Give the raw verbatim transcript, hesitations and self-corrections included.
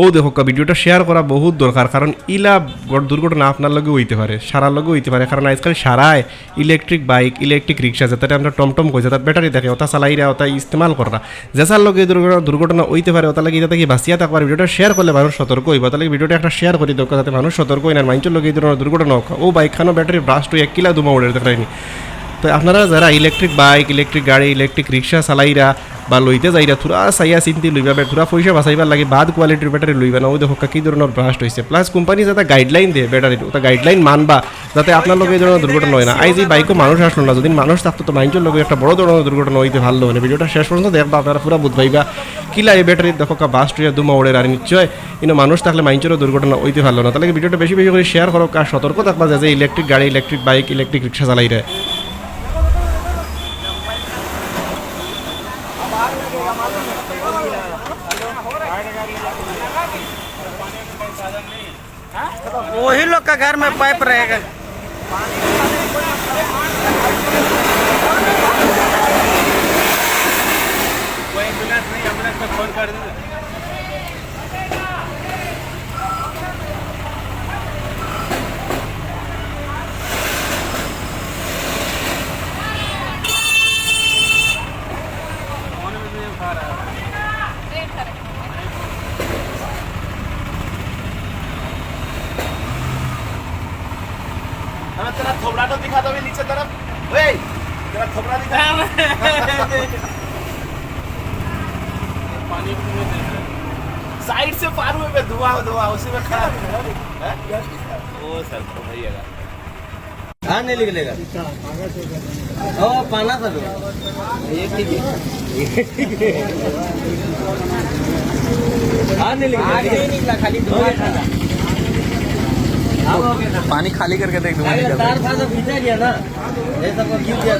অউ দেখউক্কা, ভিডিওটা শেয়ার করা বহুত দরকার, কারণ ইলা গট-, দুর্ঘটনা আপনার লগেও অইতে পারে, সারার লগেও অইতে পারে, কারণ আইজকাল সারায় ইলেকট্রিক বাইক, ইলেকট্রিক রিক্সা, যেটারে আমরা টমটম কই, যেটাত ব্যাটারি থাকে, ওটা চালাইরা, ওটা ইস্তেমাল কররা। যেছার লগে এই দুর্ঘটনা, দুর্ঘটনা অইতে পারে, ওটার লাগি ইটা থাকি বাঁচিয়া থাকবার ভিডিওটা শেয়ার করলে মানুষ সতর্ক অইবা। ওটার লাগি ভিডিওটা একটা শেয়ার করি দেউক্কা, যাতে মানুষ সতর্ক অইন আর মাইনষর লগে এই ধরনের দুর্ঘটনা অউক। অউ বাইকখানো ব্যাটারি ব্লাস্ট অইয়া কিলা ধুমা উড়ের দেখরায়নি। তো আপনারা যারা ইলেকট্রিক বাইক, ইলেকট্রিক গাড়ি, ইলেকট্রিক রিক্সা চালাইরা বা লইতে যাইরা, থুড়া চাইয়া চিন্তি লইবা, বে-, থুড়া পয়সা বাঁচাইবার লাগি বাদ কোয়ালিটির ব্যাটারি লইবা না। অউ দেখউক্কা কি ধরনের ব্লাস্ট অইছে। প্লাস কোম্পানি যেটা গাইডলাইন দেয় ব্যাটারির, ওটা গাইডলাইন মানবা, যাতে আপনার লগে এই ধরনের দুর্ঘটনা অয় না। আইজ এই বাইকো মানুষ আসলো না, যদি মানুষ থাকতো তো মাইনষর লগে একটা বড় ধরনের দুর্ঘটনা অইতে পারলো। মানে ভিডিওটা শেষ পর্যন্ত দেখবা, আপনারা পুরা বুঝ পাইবা। কিলা এই ব্যাটারি দেখউক্কা ব্লাস্ট অইয়া ধুমা উড়ের, আর নিশ্চয় ইনো মানুষ থাকলে মাইনষরও দুর্ঘটনা অইতে পারলো না। তার লাগি ভিডিওটা বেশি বেশি করি শেয়ার করউক্কা, আর সতর্ক থাকবা যে, যে ইলেকট্রিক গাড়ি, ইলেকট্রিক বাইক, ইলেকট্রিক রিক্সা চালাইরা। वही लोग का घर में पाइप रहेगा। कोई एम्बुलेंस नहीं, एम्बुलेंस को फोन कर दो। अबे तेरा थोबड़ा तो दिखा दो अभी नीचे तरफ। ओए, तेरा थोबड़ा दिखा। पानी भी नहीं दे रहा। साइड से पार हुए पे धुआं, धुआं, उसी में खड़ा है। हैं? वो सर, वो भैया का। हाँ, नहीं निकलेगा। ओ, पाना था तो। ये ठीक है। हाँ, नहीं निकलेगा। आगे नहीं निकला, खाली धुआं था। हाँ, हो गया ना। पानी खाली करके देख, धुआं अरे, निकल रहा है। तार था तो खींचा गया ना। ये सब को खींच दिया।